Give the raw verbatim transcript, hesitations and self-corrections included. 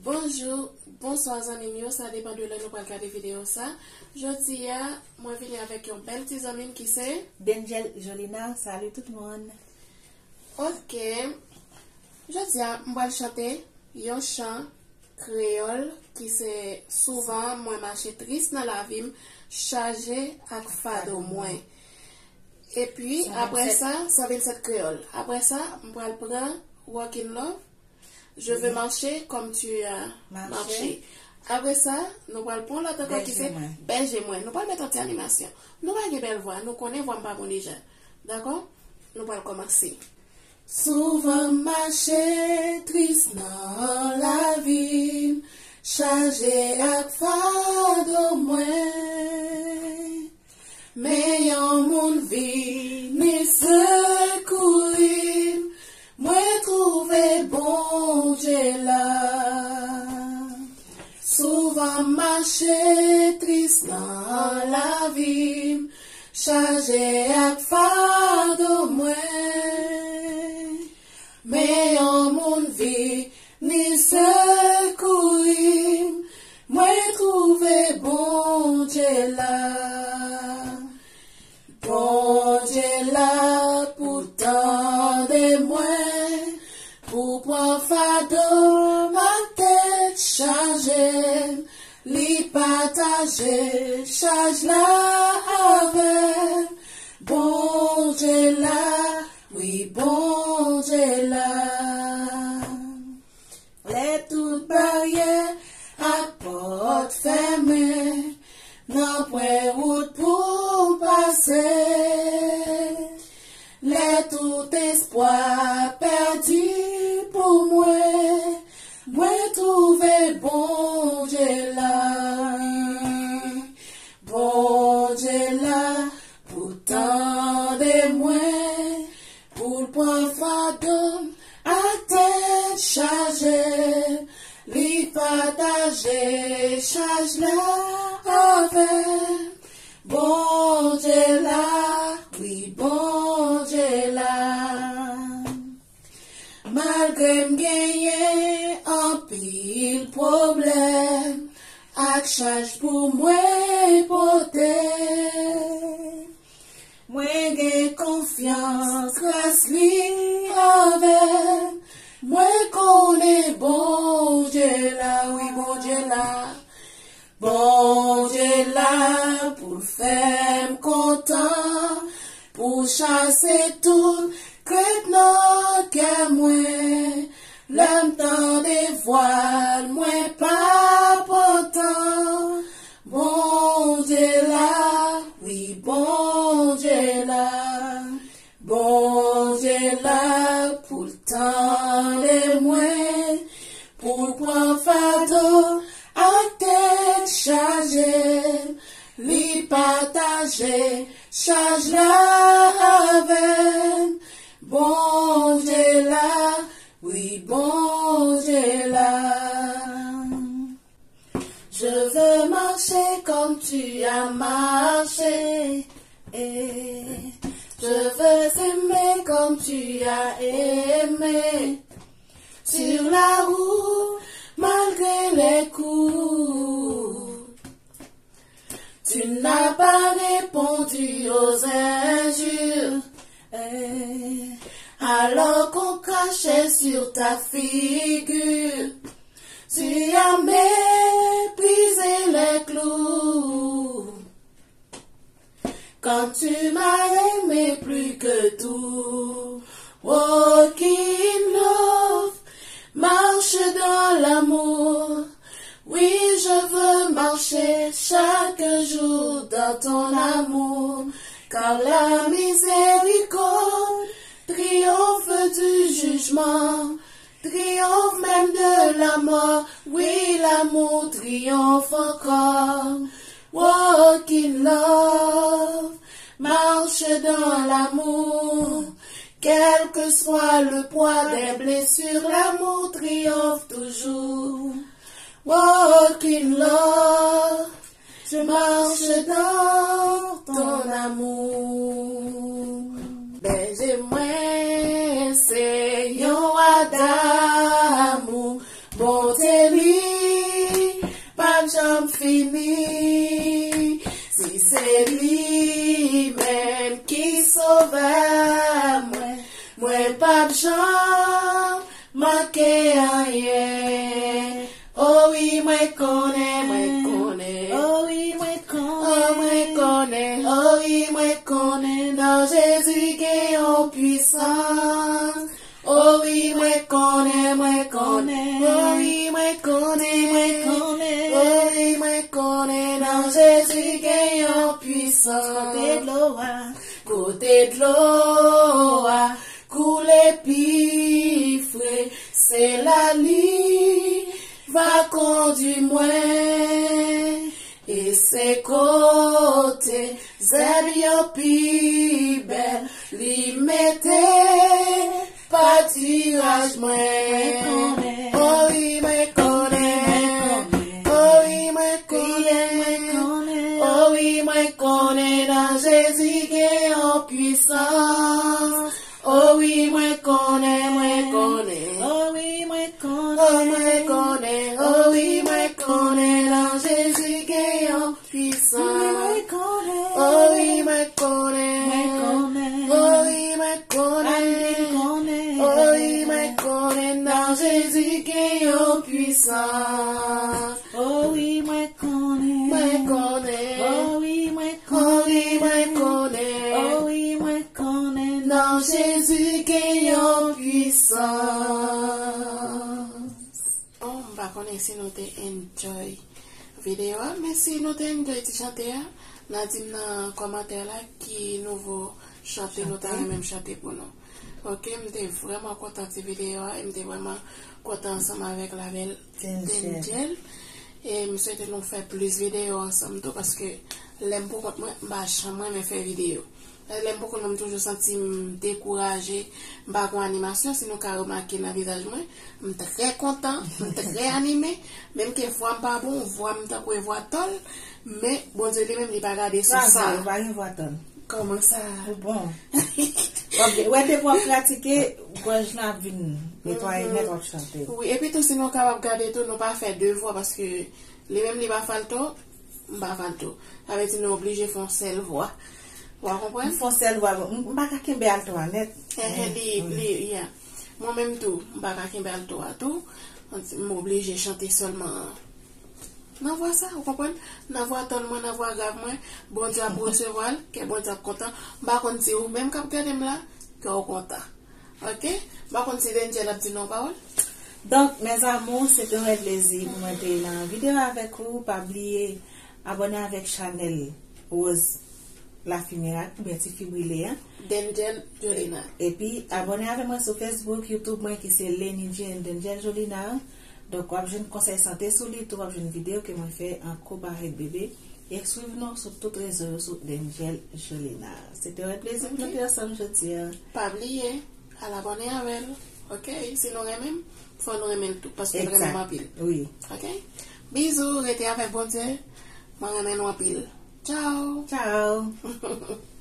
Bonjou, bonswa zanmi m yo, sa depann de lè nou pral gade videyo sa. Jodi a, mwen vini avèk yon bèl ti zanmi m ki se Dangel Jolina, salut tout moun. Ok, jodi a, m pral chante yon chan kreyòl ki se souvan mwen mache tris nan lavi m, chaje ak fado mwen. Epi, apre sa, sa vin sèt kreyòl. Apre sa, m pral pran Walk in Love. Je veux marcher comme tu as marché. Apre sa, nou pral pran lòt ankò ki se bèje mwen. Nou pral met yon ti animasyon. Nou pa gen bèl vwa, nou konnen vwa m pa bon deja. Dakò? Nou pral kòmanse. Souvan mache tris nan lavi m, chaje ak fado mwen. Men yon moun vini sekouri m, mwen twouve Bondye la. Souvan mache tris nan lavi m, chaje ak fado mwen. Men yon moun vini sekouri m, mwen twouve Bondye la. Bondye la pou tande mwen, pou pran fado m ak tèt chaje m, li pataje chaj la avè m. Bondye la, wi, Bondye la. Lè tout baryè ak pòt fèmen, nanpwen wout pou pase. Lè tout espwa pèdi pou mwen, mwen twouve Bondye la. Bondye la pou tande mwen, pou l pran fado m ak tèt chaje, li pataje chaj la avè m. Bondye la, wi, Bondye la. Malgre m genyen anpil pwoblèm ak chaj pou mwen pote, mwen gen konfyans gras li avè m. Mwen konnen Bondye la, wi, Bondye la. Bondye la pou l fè m kontan, pou l chase tout krent nan kè mwen. Lè m tande vwa l, mwen pa pran tan. Bondye la, wi, Bondye la. Bondye la pou l tande mwen, pou l pran fado ak tèt chaje, li pataje chaj la avè m. Bondye la, wi, Bondye la. Je veux marcher comme tu as marché. Et je veux aimer comme tu as aimé. Sur la route, malgré les coups, tu n'as pas répondu aux injures. Et alors qu'on crachait sur ta figure, tu as méprisé les clous. Quand tu m'as aimé plus que tout, walk in love, marche dans l'amour. Oui, je veux marcher chaque jour dans ton amour, car la miséricorde triomphe du jugement. Triomphe même de la mort, oui, l'amour triomphe encore. Walk in love, marche dans l'amour. Quel que soit le poids des blessures, l'amour triomphe toujours. Walk in love, je marche dans ton amour. Bèje mwen, se yon wa damou. Bondye Li p ap janm fini. Si se li menm ki sovè mwen, mwen p ap janm manke anyen. O wi, mwen konnen, mwen konnen. O wi, mwen konnen. O, mwen konnen. O wi, mwen konnen. Nan Jezi gen yon pwisans. O wi, mwen konnen, mwen konnen. O wi, mwen konnen, mwen konnen. O wi, mwen konnen. Nan Jezi gen yon pwisans. Kote dlo a. Kote dlo a koule pi fre, se la li va kondui mwen. E se kote zèb yo pi bèl, li mete patiraj mwen. O wi, mwen konnen. O wi, mwen konnen. O wi, mwen konnen nan Jezi gen yon pwisans. O wi, mwen konnen, mwen konnen. O wi, mwen konnen. O, mwen konnen. O wi, mwen konnen nan Jezi gen yon pwisans. Wi, mwen konnen. O wi, mwen konnen. Mwen konnen. O wi, mwen konnen. Anpil konnen. O wi, mwen konnen nan Jezi gen yon pwisans. O wi, mwen konnen. Mwen konnen. O wi, mwen konnen. O wi, mwen konnen. O wi, mwen konnen. Nan Jezi gen yon pwisans. Bon, m pa konnen si nou te enjoy videyo a, men si nou te enjoy ti chante a, n a di m nan kòmantè la ki nouvo chante nou ta renmen m chante pou nou. Ok, m te vrèman kontan ti videyo a, e m te vrèman kontan ansanm avèk la bèl Denjel. E m swete nou fè plis videyo ansanm tou, paske lè m pou kont mwen, m pa janm renmen fè videyo. Lè m poko, m toujou santi m dekouraje, m pa gon animasyon. Si nou ka remake nan vizaj mwen, m trè kontan, m trè anime. Menm ke vwa m pa bon, vwa m tankou e vwa tòl, men Bondye li menm li pa gade sou sa. Ou pa gen vwa tòl. Kòman sa? Ou bon. W ap gen, wè, depi w ap pratike, gòj lan ap vin netwaye nèt, w ap chante. Wi, epi tou, si nou kapab gade tou, nou pa fè de vwa, paske li menm li pa fè alto, m pa fè alto. Sa vle di nou oblije fè yon sèl vwa. Ou a konprann? M fè yon sèl vwa, m, m pa ka kenbe alto a nèt. Ehe, li, li, yeah. Mwen menm tou, m pa ka kenbe alto a tou. M oblije chante sèlman nan vwa sa, ou konprann? Nan vwa tòn mwen, nan vwa grav mwen, Bondye ap resevwa l, kè Bondye ap kontan. M pa konn si ou menm k ap gade m la, kè w kontan. Ok? M pa konn si Denjel ap di nou yon pawòl. Donk, mes amours, se te yon plezi pou mwen te nan videyo avèk ou. Pa bliye abòne avèk chanèl Rose Lafimera, oubyen Tifi Brile an. Denjel Jolina. Epi, abòne avèk mwen sou Facebook, YouTube mwen ki se Leny Jean Denjel Jolina. Donk, w ap jwenn konsèy sante sou li tou, w ap jwenn videyo ke mwen fè an koup avèk bebe. E swiv nou sou tout rezo yo sou Denjel Jolina. Se te yon plezi pou nou te ansanm jodi a. Pa bliye, al abòne avè l. Ok? Si nou renmen m, fò nou renmen l tou, paske l renmen m anpil. Wi. Ok? Bizou, rete avèk Bondye. Mwen renmen nou anpil. Tchao! Tchao!